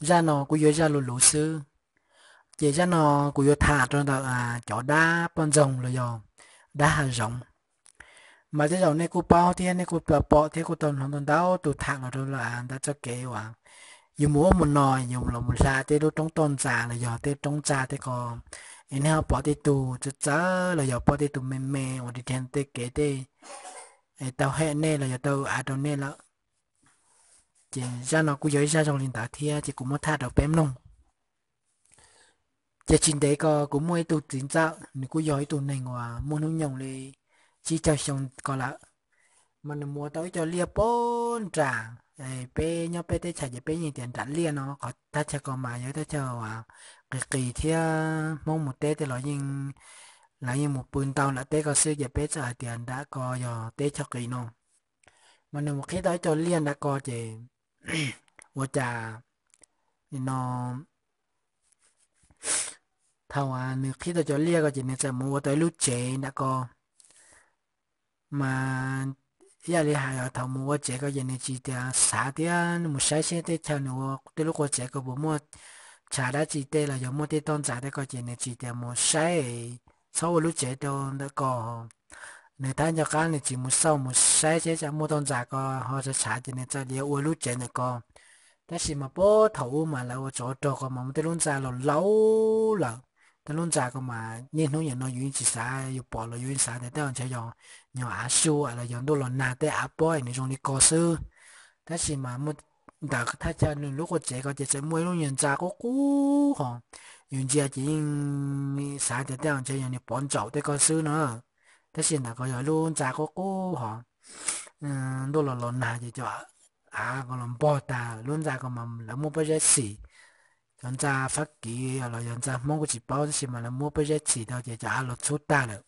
Zaj no kuj yuav zaj luv luv xwb, ces zaj no kuv yuav tham rau ntawm cov dab poj ntxoog los yog dab hav zoov. Mas tej zaum nej kuj paub thiab nej kuj pom thiab kuj tau hnov ntau tus tham los rau ntawm txoj kev uas yus mus ub mus no, yus los mus hla tej lub roob toj ntxas los yog tej roob ntxa tej ko, es nej ho pom tej tug txawv txawv los yog pom tej tug me me uas dhia tej kev tej, tau hem nej los yog tau av rau nej lawm. Ces zaj no kuj yog ib zaj zoo li ntawd thiab ces kuv muab tham rau peb mloog. Ces tsis ntev ko kuv muaj ib tug txiv ntxawm, nws kuj yog ib tug neeg uas muaj hnub nyoog li tsib caug xyoo ko lawm. Mas nws mus ua tau ib co liaj pem nram, peb nyob peb teb chaws ces peb yeej tias nram liaj no, qhov thaj chaw ko mas yog thaj chaw uas qis qis thiab Hmoob mus teb tej los yeej, lawv yeej mus pw ntau nram teb ko xwb ces peb txawm hais tias nram ko yog teb chaws qis no. Mas nws mus qhib tau ib co liaj nram ko ces ua cas no, thaum nws qhib tau cov liaj ko ces nws txawm mus ua tau ib lub tsev nram ko. Mas ib yam li hais thaum mus ua tsev ko ces nws tsis tias xav thiab mus saib seb teb chaws nws ua tej lub qua tsev ko puas muaj tshav dab tsi tej los yog muaj tej toj ntxas tej ko ces nws tsis tias mus saib txhob ua lub tsev rau ntawm ko. Nws thab nco qab nws tsis mus xauj mus saib seb muaj toj ntxas ko ho tshav tshav ces nws txawm li ua lub tsev ntawm ko. Tab sis mas puag thaum ub mas lawv ua tsov rog ko mas muaj tej lub ntxa laus laus lawm. Tej lub ntxa ko mas niaj hnub niam no yus yeej tsis xav, yus pom los yus yeej xav tias tej ntshe yog nyuag av su los yog ntuj los nag tej av pob nws zoo li ko xwb. Tab sis mas ntawm thaj chaw nws lub qua tsev ko ces txawm muaj ib lub nyuag ntxa qub qub ho, yus ntsia ces yeej xav tias tej ntshe yog niag pov ntsaum tej ko xwb no. Tab sis ntawm ko yog lub ntxa qub qub ho, ntuj los los nag ces cov av ko los npog tag. Lub ntxa ko mas lawv muab pob zeb txhim, cov ntxa Fab Kis los yog ntxa Hmoob kuj tsis paub tab sis mas lawv muab pob zeb txhim tau ces cov av los txhub tag lawm.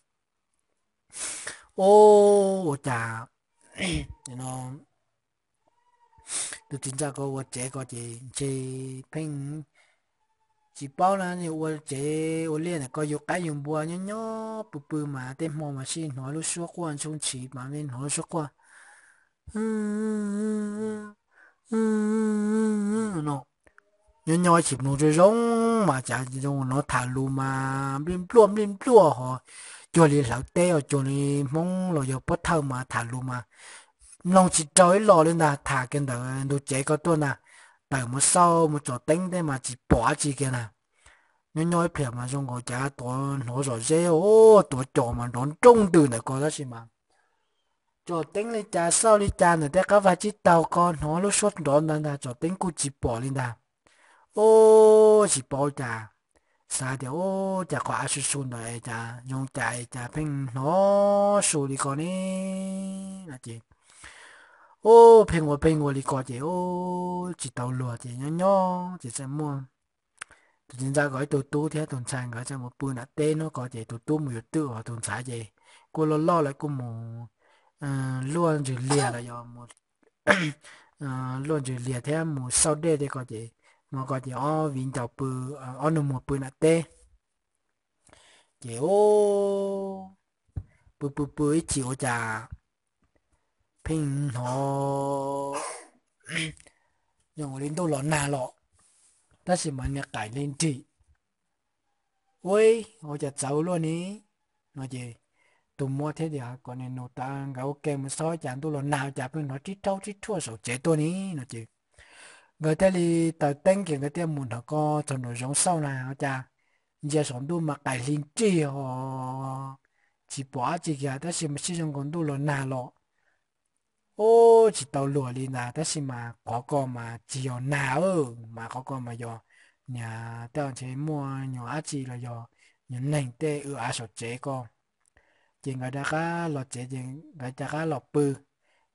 Ub, ua cas tus txiv ntxawm ko ua tsev ko ces ntshe pheej tsis paub na, ua tsev ua liaj ntawm ko yus qaib yus npua nyob nyob pw pw mas tej hmo mas sij hnov lub suab quaj ntshoo ntshis mas hnov lub suab quaj no, nyob nyob ib chim mloog zoo zoo mas cas zoo hnov tham lus mas nplij npluaj nplij npluaj ho, cuag li hlawv teb os, cuag li Hmoob los yog pov thawj mas tham lus mas mloog tsis raug ib los li ntag, tham kiag ntawm ntug tsev ko tuaj ntag. Tawm mus xauj mus tsom teeb tej mas tsis pom dab tsi kiag na. Nyob nyob ib pliag mas zoo nkaus cas tuav hnov zom zeb, tuav cos mas nrov nrooj ntws ntawm ko tab sis mas tsom teeb li cas xauj li cas ntawm tej qab vaj tsib taug ko hnov lub suab nrov ntag ntag, tsom teeb kuj tsis pom li ntag. Ub, tsis paub cas, xav tias ub cas qhov av su su ntawd cas zoo cas cas pheej hnov su li ko ne no ces ub pheej ua pheej ua li ko ces ub tsis tau luag ces nyob nyob ces txawm muaj tus txiv ntxawm ko ib tug tub thiab tus ntxhais nkawd txawm mus pw nram teb hnub ko ces tus tub mus yuav twm, tus ntxhais ces kuj loj loj lawm kuj mus luaj ntsws liag los yog luaj ntsws liag thiab mus xauj dej tej ko ces hmo ko ces ob viv ncaus pw, ob nus muag pw nram teb. Ces pw pw pw ib chim ua cas pheej hnov zoo ua li ntuj los nag los, tab sis mas niag qaim li nrig. Ua, ua cas txawv luaj ni no ces tus muam thiab tias kom nws nus tas nkawd ua ke mus xauj cas ntuj los nag ua cas pheej hnov rib rhaub rib rhuaj saum tsev tuaj ni no ces nkawd thiaj li taws teeb ces nkawd thiaj mus nram ko txog nraum zoov xauj na ua cas ntsia saum ntuj mas qaim hli nrig ho tsis pom dab tsi kiag tab sis mas sij zoo nkaus ntuj los nag los. Ub, tsis tau luag li ntag tab sis mas qhov ko mas tsis yog nag, mas qhov ko mas yog niag tej ntshe muaj nyuag dab tsi los yog nyuag neeg tej w av saum tsev ko. Ces nkawd rov qab los tsev ces nkawd rov qab los pw.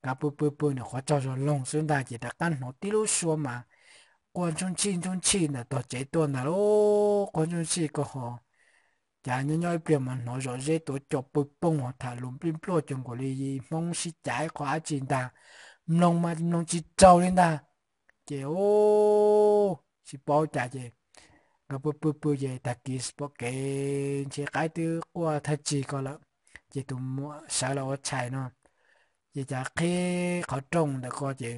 Nkawd pw pw pw nws qhuav tsaug zog loog xwb ntag ces rov qab hnov tib lub suab mas quaj ntsuj ntshij ntsuj ntshij ntawm tog tsev tuaj ntag lauj, quaj ntsuj ntshij ko ho. Cas nyob nyob ib pliag mas hnov zom zeb tuav cos pw pooj ho tham lus nplij npluaj cuag nkaus li Hmoob sib cav ib qho dab tsi ntag, mloog mas mloog tsis raug li ntag. Ces tsis paub cas ces nkawd pw pw pw ces tag kis pom kev ntshe qaib twb quaj thawj tsig ko lawm, ces tus muam sawv los ua tshais no, ces cas qhib qhov rooj ntawm ko ces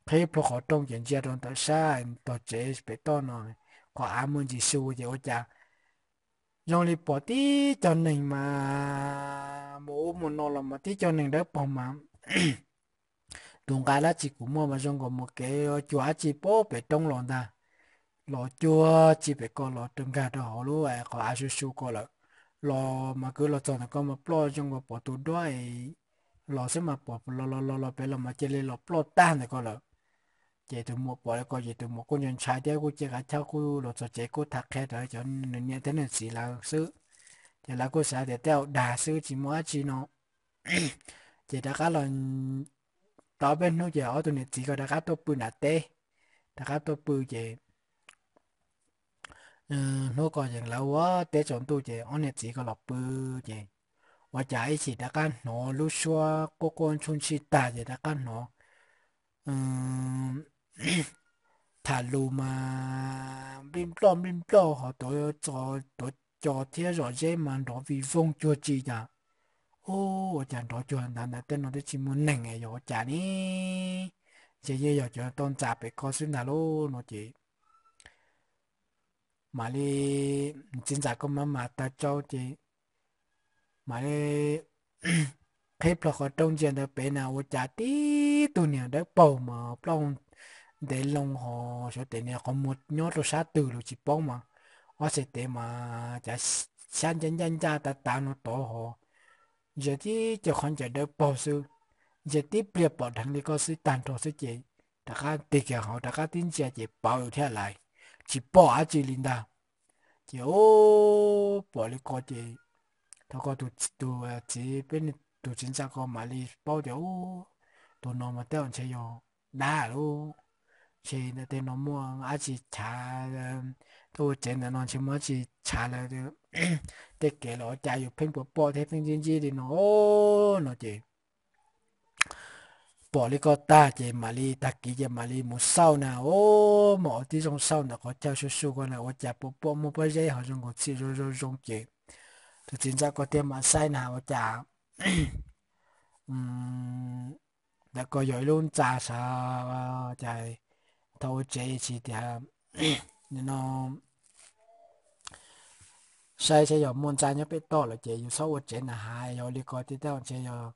qhib plho qhov rooj ces ntsia rau ntawm sab tog tsev pem toj no, qhov av muaj ntsis su ces ua cas zoo li pom tib cov neeg mas mus ub mus no los mas tib cov neeg dawb paug mas tus nqa dab tsi kuv muaj mas zoo nkaus mus kev cuag dab tsi pem roob los ntag. Los cuag tsis pem ko los nkag rau hauv lub qhov av su su ko lawm. Los mas kwv los txog ntawm ko mas ploj zoo nkaus pom tus duab los xwb mas pom los los los los pem los mas cia li los ploj tag ntawm ko lawm. Ces tus muam pom li ko ces tus muam kuj ntshai ntshai thiab kuj cia kav chawj kuj los txog tsev kuj tham qhia rau cov nws niam thiab nws txiv lawv xwb. Ces lawv kuj xav tias tej zaum dag xwb tsis muaj dab tsi no. Ces rov qab los tau peb hnub ces ob tug niam txiv ko rov qab tuaj pw nram teb. Rov qab tuaj pw ces hnub ko ces lawv ua teb tsaus ntuj ces ob niam txiv ko los pw ces ua cas ib chim rov qab hnov lub suab quaj quaj ntsuj ntshij tag ces rov qab hnov tham lus mas nplij nploj nplij nploj ho tuav co thiab zom zeb mas nrov vij voog cuag tsi cas. Ua cas nrov cuag ntawd ntawd tej no twb tsis muaj neeg yog ua cas ne? Ces yeej yog cov tau ntxa pem ko xwb ntag lauj no ces mam li txiv ntxawm ko mas mas taw tsau ces mam li qhib plho qhov rooj ntsia ntawd pem na ua cas tib tug niag dawb paug mas plaub ntev loo ho xyov tes niag qhov muag nyob rau sab twg los tsis paub mas ob txhais tes mas cas xyab ncaj ncaj ncaj tav tav no tod ho ntsia tib co qhov ncauj dawb paug xwb. Ntsia tib pliag pom dheev li ko xwb tag nrho xwb ces rov qab tig kiag hauv rov qab tib ntsia ces pawv thiab lais, tsis pom dab tsi li ntag. Ces pom li ko ces thaum ko tus txiv peb tus txiv ntxawm ko mam li paub tias tus no mas tej zaum ntshe yog dab lawm, ntshe tej no muaj dab tsi chav, tuaj ua tsev ntawm no ntshe muaj dab tsi chav lawm, tej kev los ua cas yus pheej pom pom thiab pheej ntsib ntsib li no no ces pom li ko tag ces mam li tag kis ces mam li mus xauj na, o, mam ua tib zoo xauj ntawm qhov chaw su su ko na ua cas pom pom muaj pob zeb ho zoo nkaus txhim zoo zoo zoo ces tus txiv ntxawm ko thiaj mam saib na ua cas ntawm ko yog ib lub ntxa sav cas thaum ua tsev tsis tias no saib saib yog muaj ntxa nyob pem toj lawm ces yus txhob ua tsev na has yog li ko tiag tiag ntshe yog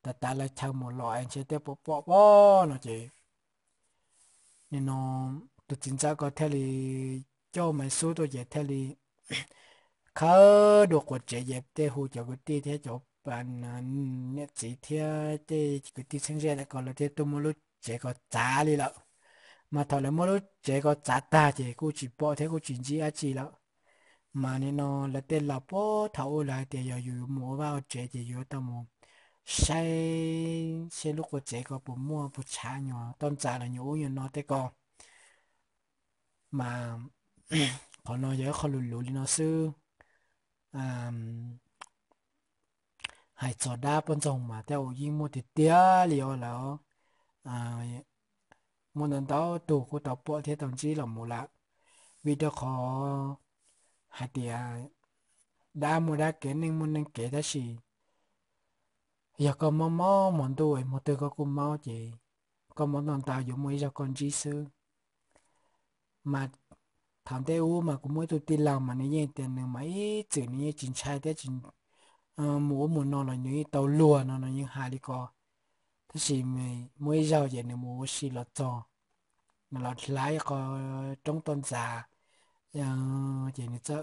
tav tav lawv chaw mus los es ntshe tej pom pom pob no ces nim no tus txiv ntxawm ko thiaj li coj maiv xub tuaj ces thiaj li khawb dua quas tsev ces tej hu cov kwv tij thiab cov niam txiv thiab tej kwv tij txheeb ze ntawm ko lawv thiaj tuaj muab lub tsev ko txav li lawm. Mas thaum lawv muab lub tsev ko txav tag ces kuj tsis pom thiab kuj tsis ntsib dab tsi lawm. Mas nim no lawv tej laus puag thaum ub lawv hais tias yog yus mus ua vaj ua tsev ces yus yuav tau mus saib seb lub quas tsev ko puas muaj puas tshav nyuag toj ntxas los nyuag ub nyuag no tej ko. Mas qhov no yog ib qho luv luv li no xwb. Hais txog dab poj ntxoog mas tej zaum yeej muaj tiag tiag li os lawm. Muaj ntau ntau tug kuj tau pom thiab tau ntsib los mus lawm. Vim rau qhov hais tias dab muaj dab kev neeg muaj neeg kev tab sis yog koj mob mob hmo ntuj es hmo twg koj kuj mob ces koj mob ntau ntau yuav muaj ib zaug koj ntsib xwb. Mas thaum ntej ub mas kuv muaj ib tug tij laug mas nws yeej tias nws mas ib txwm nws yeej tsis ntshai thiab tsis mus ub mus no los nws yeej tau luag no nws yeej hais li ko. Tab sis muaj ib zaug ces nws mus ua si los txog, nws los hlais qhov roob toj ntxas ces nws txawm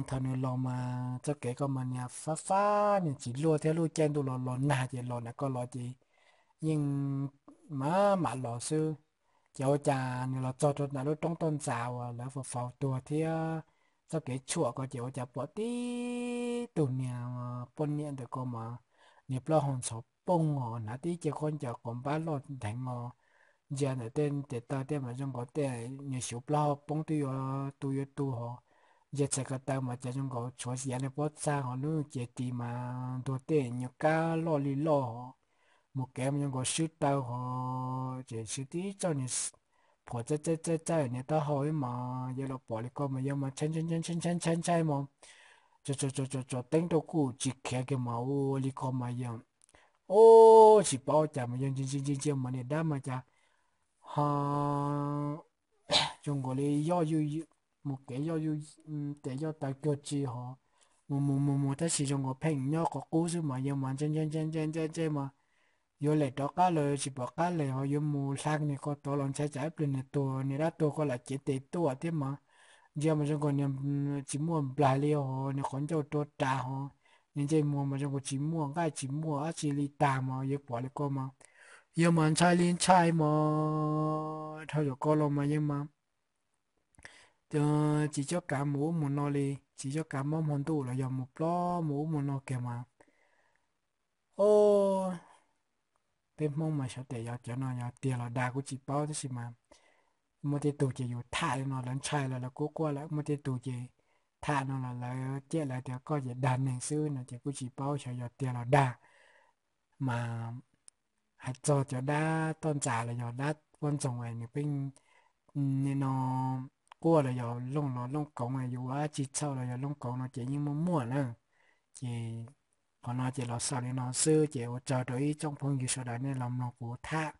thaum nws los mas txoj kev ko mas niag fab fab nws tsis luaj thiab lub caij ntuj los los nag ces los ntawm ko los ces yeej mam mam los xwb. Ces ua cas nws los txog rau ntawm lub roob toj ntxas uas lawv faus faus tuag thiab txoj kev tshuam ko ces ua cas pom tib tug niag poj niam ntawm ko mas niag plaub hau ntxhov poog os, hnav tib ce khaub ncaws quav npab loj dheev os. Ntsia ntawm tej tes taw tej mas zoo nkaus tej niag xyuv plaub hau poob twb yuav tu yuav tu hos. Ntsia txhais ko taw mas cas zoo nkaus tshuav yav niag pob txha hos, lub cev tis mas ntuag tej nyuag kab loj li loj hos. Mus kev mas zoo nkaus swb taw hos ces swb tib txoj niag phuam txaij txaij txaij niag taub hau ib mas yog los pom li ko mas yog mas ntshai ntshai ntshai ntshai mas tsom tsom teeb rau kuj tsis khiav kiag mas ua li ko mas yog Ub, tsis paub cas mas yog ntsia ntsia ntsia mas niag dab mas cas ho zoo nkaus li yoj yuj, mus kev yoj yuj, tes yoj taw cuag tsi ho mus mus mus mus tab sis zoo nkaus pheej nyob qhov qub xwb mas yawg mas ntse ntse ntse ntse ntse ntse mas yuav lem rov qab los tsis pom qab lem ho yuav mus hla niag ko tod los ntshai tsam ib pliag niag tuag niag dab tuag ko lam cev tes tuaj thiab mas ntsia mas zoo nkaus niag tsis muaj nplag li ho niag qhov ncauj rua ras ho niag ntsej muag mas zoo nkaus tsis muaj nqaij tsis muaj dab tsi li tag mas yawg pom li ko mas yawg mas ntshai li ntshai mas dhau zaum ko los mas yawg mas tsis coj kav mus ub mus no li, tsis coj kav mob hmo ntuj los yog mus plob mus ub mus no kiag mas o peb Hmoob mas xyov tes yog cov no yog tiag los dag kuj tsis paub tab sis mas muaj tej tug ces yus tham li no lawv ntshai los lawv kuj quaj lawm, muaj tej tug ces tham no los lawv ciaj lawv tias koj ces dag neeg xwb no ces kuj tsis paub xyov yog tiag los dag. Mas hais txog cov dab toj ntxas los yog dab poj ntxoog nws pheej nim no quaj los yog looj los looj koov yus ua dab tsi txhaum los yog looj koov no ces yeej muaj muaj na. Ces qhov no ces los xaus li no xwb ces ua tsaug rau ib tsoom phooj ywg sawv daws nej los mloog kuv tham.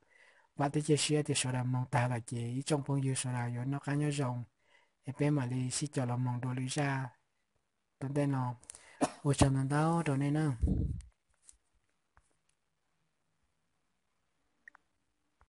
Vam thiab cia siab tias sawv daws mloog tag lawm ces ib tsoom phooj ywg sawv daws yuav noj qab nyob zoo, es peb mam li sib cog los mloog dua lwm zaj tom ntej no. Ua tsaug ntau ntau rau nej na.